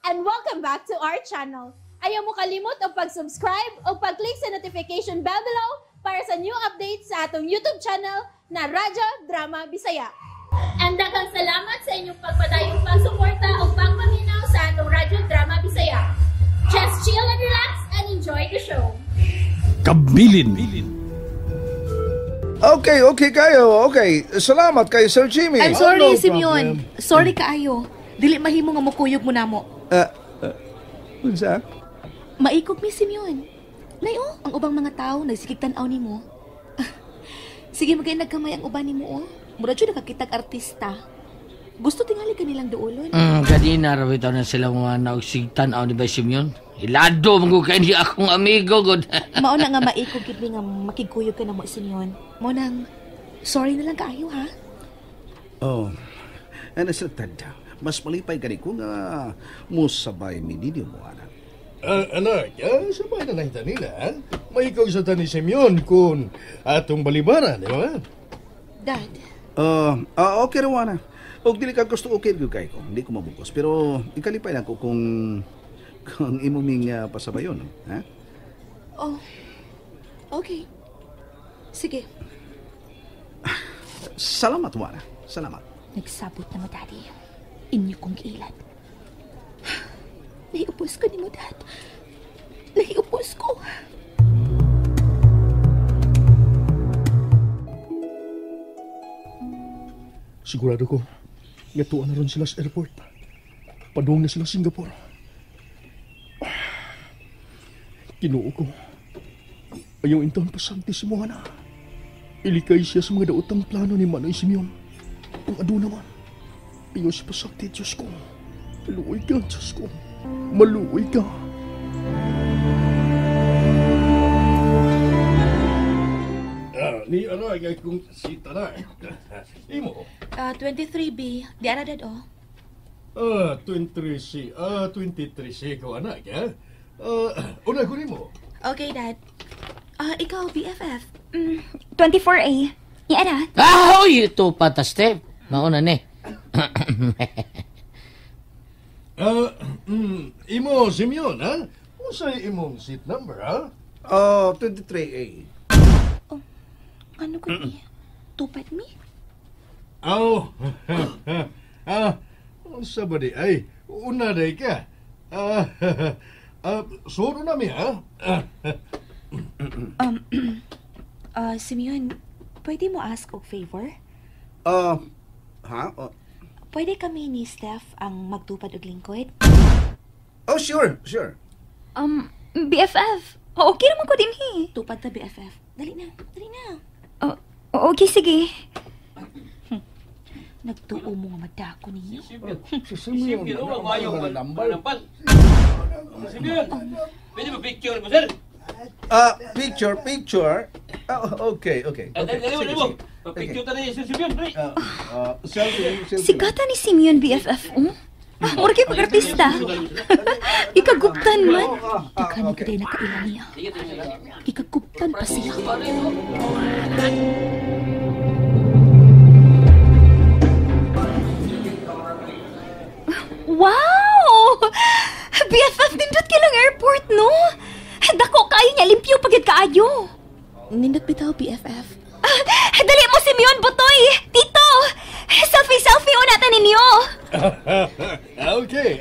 And welcome back to our channel. Ayaw mo kalimot og pag-subscribe o pag-click sa notification bell below para sa new updates sa atong YouTube channel na Radyo Drama Bisaya. And daghang salamat sa inyong pagpadayong pagsuporta o pagpaminaw sa atong Radyo Drama Bisaya. Just chill and relax and enjoy the show. Kabilin. Okay, okay kayo. Okay. Salamat kay Sir Jimmy. I'm sorry, No Simeon. problem. Sorry kaayo. Dili mahimo nga mukuyog mo namo. Unsa? Maikog mi, Simeon. Nay oh, ang ubang mga tao nagsigig tan-aw nimo. Sige magay nagkamay ang uban nimo oh. Mura jud nakakitag artista. Gusto tingali kanilang duolon. Kanina raw ito na sila mga naugsigtan ni ba Simeon? Ilado, magugay ni akong amigo, god. Mao na nga maikog gid mi nga makigkuyog ka namo, Simeon. Mao nang sorry na lang kaayo ha. Oh. Ano sir Ted? Mas malipay gani ko nga musabay mi ninyo mo anak. Anak, sabay na lang nila. Ha? May ikaw sa tani Simeon kung atong balibara, di ba? Dad, Okay raw ana. Og dili ka gusto okay gyud kay ko. Hindi ko mabukos pero ikalipay lang ko kung imo ming pasabayon, no? Ha? Oh. Okay. Sige. Salamat Wana. Salamat. Nagsabot na mo, Daddy. Inyo kong giilat. Nahiupos ko ni mo, Dad. Nahiupos ko. Sigurado ko, ngatuan na ron sila sa airport. Padung na sila Singapore. Kinuo ko. Ayaw intaon pasagdi si Moana. Ilikay siya sa mga daotang plano ni Manoy Simeon. Kung ado naman, ayaw siya pasagdi, Diyos ko. Maluoy ka, Diyos ko. Maluoy ka. Ni ano, ay kung sita na. Imo? 23B. Di ara, Dad, oh. 23C. 23C ko, anak, ha? Una ko nimo. Okay, Dad. Ikaw, BFF. 24A. Iara. Ah, hoy, ito pa ta, Steph. Mauna ni. Imo, Simeon, ha? Unsay imong seat number, ha? Oh, 23A. Ano ko ni? Tupad mi? Aw. Unsa ba di ay? Una day ka. Suro na mi, ha? Simeon, pwede mo ask og favor? Ha? Oh, Pwede kami ni Steph ang magtupad og lingkod? oh, sure, sure. BFF. Okay naman ko din, he. Tupad ta, BFF. Dali na, dali na. Oh, okay, sige. Nagtuo mo nga madako ninyo. Si Simeon, number. Simeon, pwede ba picture mo, sir? Picture, picture. Oh, okay, okay. Okay. Dali Sige, mo. sige. Picture ta ni Sir Simeon, dali. Selfie, selfie. Sikata ni Simeon, BFF, oh. Mura kay pag-artista. Ikaguptan man. Daghan ko din nakaila niya. Ikaguptan pa siya. Wow! BFF, nindot kilang airport, no? Dako kaayo niya, limpyo pagid kaayo. Nindot bitaw, BFF. Dali mo, Simeon, butoy! Tito! Selfie, selfie, una ta ninyo! Okay,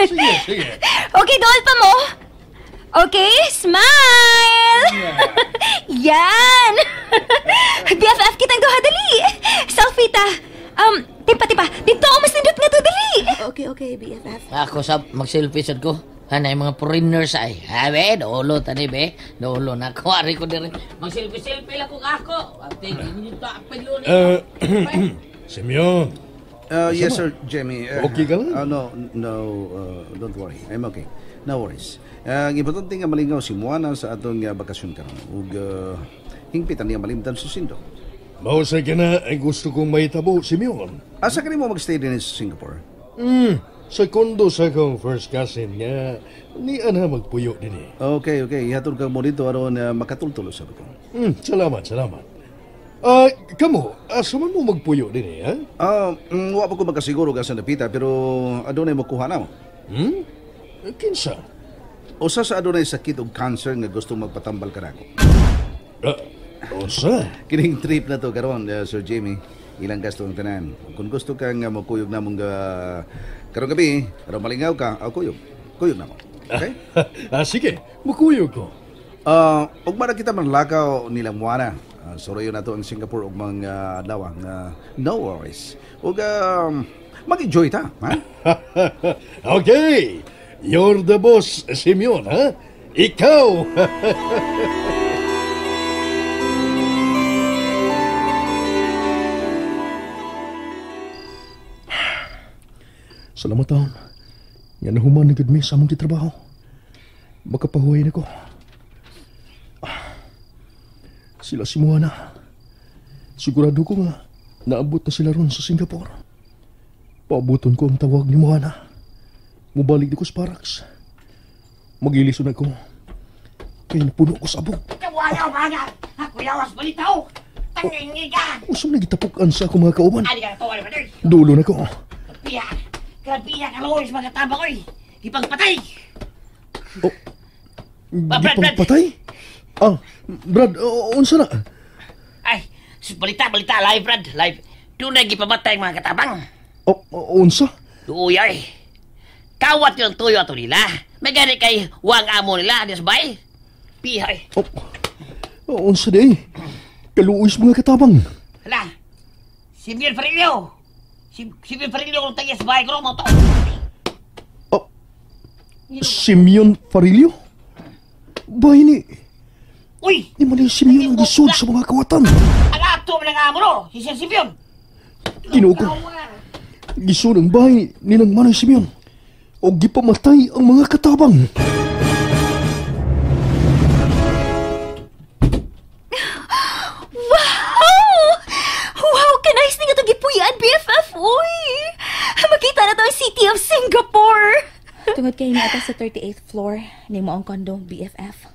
sige, sige. Okay, dool pa mo. Okay, smile! Yan! BFF, kitang duha, dali! Selfie ta! Timpa, timpa! Dito, mas nindot nga to, dali! Okay, okay, BFF. Ako sa mag-selfie sad ko. Hanay mga foreigners ay. Habe, dulo tani be. Dulo na ko ari ko diri. Mag-selfie-selfie lang kung ako. Ate, inyo ta apelo ni. Simeon. Yes, Sir Jimmy. Okay ka lang? No, no, don't worry. I'm okay. No worries. Ang importante nga malingaw si Moana sa atong bakasyon karon. Ug hingpitan niya malimtan sa sindo. Mausay ka na ang gusto kong mahitabo, Simeon. Asa ka nimo mag-stay din sa Singapore? Sa kondo sa akong first cousin nga ni ana magpuyo din eh. Okay, okay. Ihatod ka mo dito aron makatultulo sabi ko. Salamat, salamat. Kamo, asa man mo magpuyo din eh, ha? Wa pa ko makasiguro ka sa napita pero adunay makuha na mo. Hmm? Kinsa? Usa sa adunay sakit og cancer nga gusto magpatambal kanako. Usa? Kining trip na to karon, Sir Jimmy, ilang gasto ang tanan. Kung gusto kang mokuyog namong karong gabi, aron malingaw ka, kuyog. Kuyog namo. Okay? Sige, mukuyog ko. Ug mara kita manlakaw nilang Moana. Soroyo na to ang Singapore ug mga adlaw nga no worries. Ug mag-enjoy ta, ha? Okay. You're the boss, Simeon, ha? Ikaw. Salamat taon. Nga nahuman na gud mi sa among gitrabaho. Makapahuway na ko. Sila si Moana. Sigurado ko nga naabot na sila ron sa Singapore. Paabuton ko ang tawag ni Moana. Mubalik di ko sa barracks. Magilison ako. Kaya napuno ko sa abog. Usam na gitapukan sa akong mga kauban. Dulo na ko. Grabe ka lois mga tabang oy. Gipangpatay. Oh. Gipangpatay? Ah, Brad, unsa na? Ay, balita live Brad, live. Dunay gipamatay mga katabang. Oh, unsa? Duoy ay. Kawat yung tuyo ato nila. May gani kay wang amo nila des bay. Pihay. Oh, unsa day? Kaluoy sa mga katabang. Hala. Simeon Farillo. Simeon Farillo kung tayo sa bahay ko mo to. Oh, Simeon Farillo? Bahay ni... Uy! Di man yung Simeon ang gisod sa mga kawatan. Ang ato man ang amo no, si Sir Simeon. Ginoo ko. Gisod ang bahay nilang Manoy Simeon. O gipamatay ang mga katabang. Wow! Kanais ni nga itong gipuyan, BFF! Uy! Makita na to ang City of Singapore! Tungod kayo na sa 38th floor, ni mo ang condo, BFF.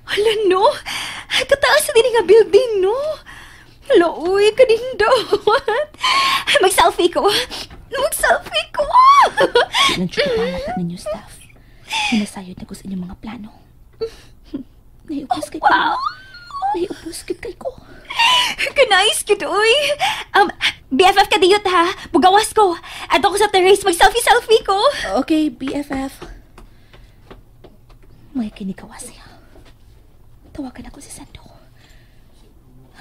Hala, no? Kataas na din nga building, no? Hala, uy, kanindot! Mag-selfie ko! Mag-selfie ko! Nang ninyo, staff. Minasayod na ko sa inyong mga plano. Naiupos kay ko. Wow! Naiupos kay ko. Kanais kid, uy! BFF ka diyot, ha? Bugawas ko. Ato ko sa terrace, mag-selfie-selfie ko. Okay, BFF. May kinikawas siya. Tawagan ako si Sando.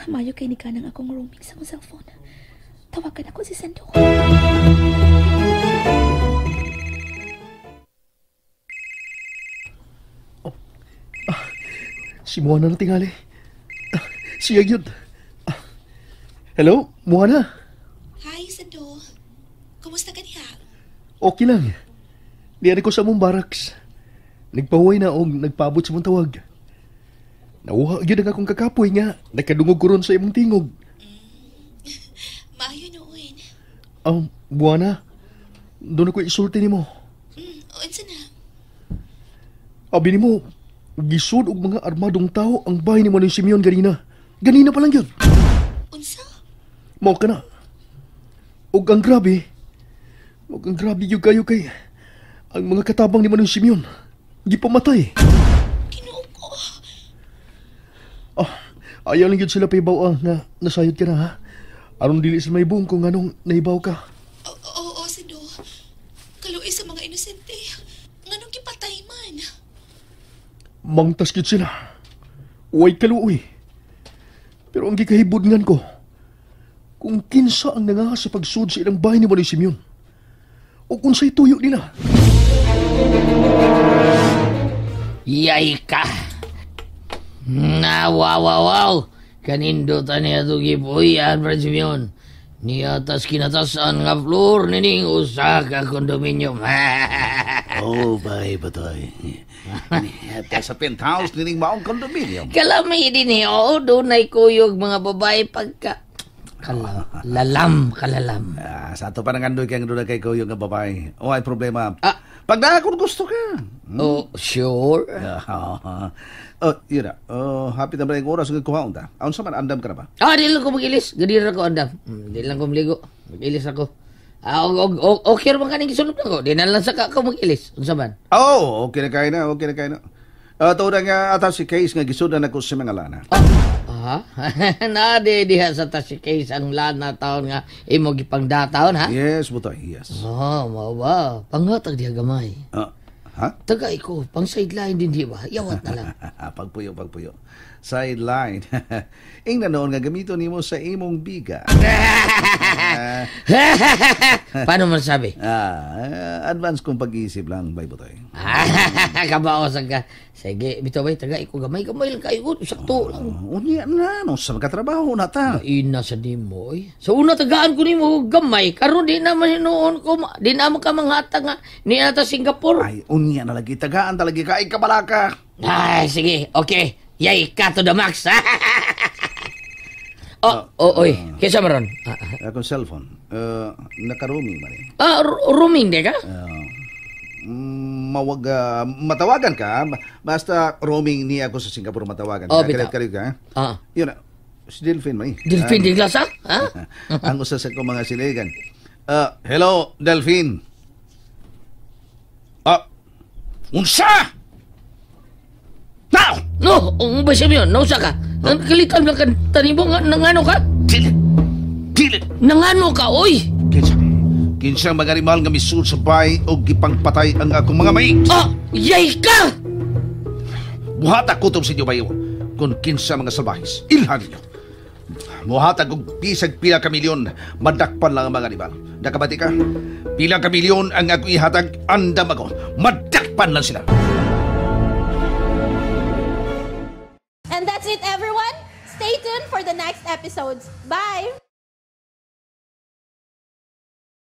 Mayo kay ni kanang akong roaming sa akong cellphone. Tawagan ako si Sando. Oh. Si Moana na tingali. Siya yun. Hello, Moana. Hi, Sando. Kumusta ka niya? Okay lang. Diyan ko sa mong barracks. Nagpahuway na og nagpaabot sa mong tawag. Nauha gyud ang akong kakapoy nga. Nakadungog ko ron sa imong tingog. Maayo noon. Moana, doon ako isulti nimo. Unsa na? Abi nimo, gisud og mga armadong tao ang bahay ni Manoy Simeon ganina. Ganina pa lang yun. Unsa? Mao ka na. Og ang grabe, gyud kayo kay ang mga katabang ni Manoy Simeon gipamatay. Ginoo ko. Ayaw lang gyud sila paibaw nga nasayod ka na ha. Aron dili sila maibong kung anong naibaw ka. Oo, Sando. Kaluoy sa mga inosente. Nganong gipatay man? Mangtas gyud sila. Uway kaluoy. Pero ang gikahibudngan ko, kung kinsa ang nangahas sa pagsud sa ilang bahay ni Manoy Simeon, o kung sa'y tuyo nila. Yay ka! Na, wow, wow, wow! Kanindutan niya ito gipuyan, Brad Simeon. Niya tas kinatasan nga floor nining usa ka kondominium. Oh, bye, batoy. Niya sa penthouse nining maong kondominium. Kalami din eh. Oo, doon ay kuyog mga babae pagka... Kalalam, kalalam. Sa ato pa nangandoy kang doon kay kuyog nga babae. Oh, ay problema. Pag na kung gusto ka. Oh, sure. Oh, yun na. Happy na ba yung oras ng kuhaon ta? Aon sa man, andam ka na ba? Di lang ko mag-ilis. Ganira ko andam. Di lang ko maligo. Mag-ilis ako. Okay man kaning gisulod nako. Di na lang sa ka magilis. Unsa man? Oh, okay na kayo na, okay na kayo na. Tuod nga atas si case nga gisudan ako sa mga lana. Ah, na di diha sa attache case ang lana taon nga imo gipangdataon ha? Yes, Butoy, yes. Oh, mao ba? Panghatag diha gamay. Ha? Taga ko, pang sideline din di ba? Yawat na lang. Pagpuyo, pagpuyo. Sideline. Ingna noon nga gamito nimo sa imong biga. Paano man sabi? Advance kong pag-iisip lang, bay Butoy. Kabaosan ka. Sige, bitaw bay, taga ko gamay, gamay lang kayo. Sakto lang. Unya na, no, sa magkatrabaho na ta. Ina sa nimo, oy. Sa una tagaan ko nimo gamay, karon di naman hinuon ko, di naman ka manghatag nga ni ata Singapore. Ay, unya na lagi, tagaan talaga ka, ay kabalaka. Ay, sige, okay. Yay ka to the max. Oy, kinsa man ron? Akong cellphone. Naka-roaming man eh. Roaming di ka? Matawagan ka. Basta roaming niya ako sa Singapore matawagan. Oh, bitaw. Kalit ka. Yun na. Si Delphine man eh. Delphine di glass, ha? Ang usa sa kong mga siligan. Hello, Delphine. Unsa? Now! No, ba siya yun? Nausa ka? Kalitan lang ka, tanibo, nangano ka? Dili! Dili! Nangano ka, oy! Kinsa? Kinsa mga animal nga misud sa bay o gipangpatay ang akong mga maig? Yay ka! Buhata kutob sa inyo bayo kung kinsa mga salbahis. Ilhan ninyo. Muhatag og bisag pila ka milyon, madakpan lang ang mga animal. Nakabati ka? Pila ka milyon ang ako ihatag, andam ako. Madakpan lang sila. And that's it, everyone. Stay tuned for the next episodes. Bye!